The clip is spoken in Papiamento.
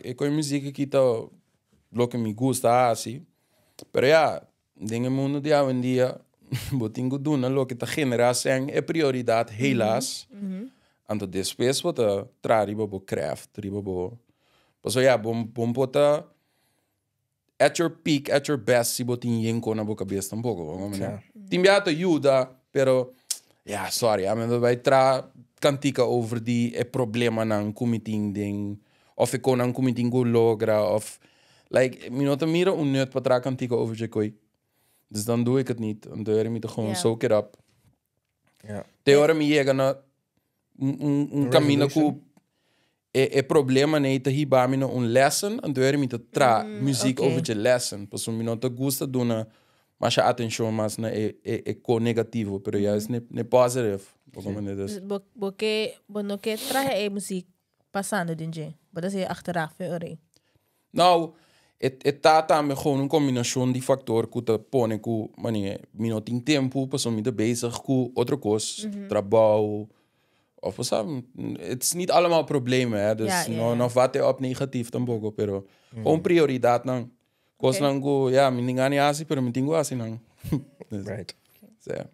E ku muzik aki ta loke mi gusta hasi. Pero ja, den e mundu di awendia, bo tin ku duna loke ta generá sèn e prioridat, helaas. Anto despues bo ta traha riba bo craft, riba bo. Paso ja, bo no por ta at your peak, at your best, si bo tin yen kos na bo kabes tampoko. Bo Tin bia ta yuda, pero ja, sorry, ami no bai traha kantika over di e problemanan ku mi tin den of e kosnan ku mi tin ku logra of like mi no ta mira un nut pa traha kantika over dje koi. Dus dan doe ik het niet. Dan doe mi gewoon soak it up. Te ora mi yega na un kaminda ku e problema ei ta hiba mi na un lesson, anto ora mi ta traha muzik over dje lesson. Pasobra mi no ta gusta duna mas atenshon mas na e kos negativo, pero juist ne positive. Dus. Bo ke bo no ke traha e muzik pasando den dje. Bo ta hasié achteraf e ora. Nou, e ta tambe gewoon un kombinashon di faktor ku ta pone ku, manera, mi no tin tempu, pasobra mi ta bezig ku otro kos, trabou, of sabe, het is niet allemaal problemen, hè? Dus no, no vat het op negatief tampoko, pero gewoon prioridatnan. Kosnan ku, ja, mi no tin gana hasi, pero mi tin ku hasi nan. Dus, ja.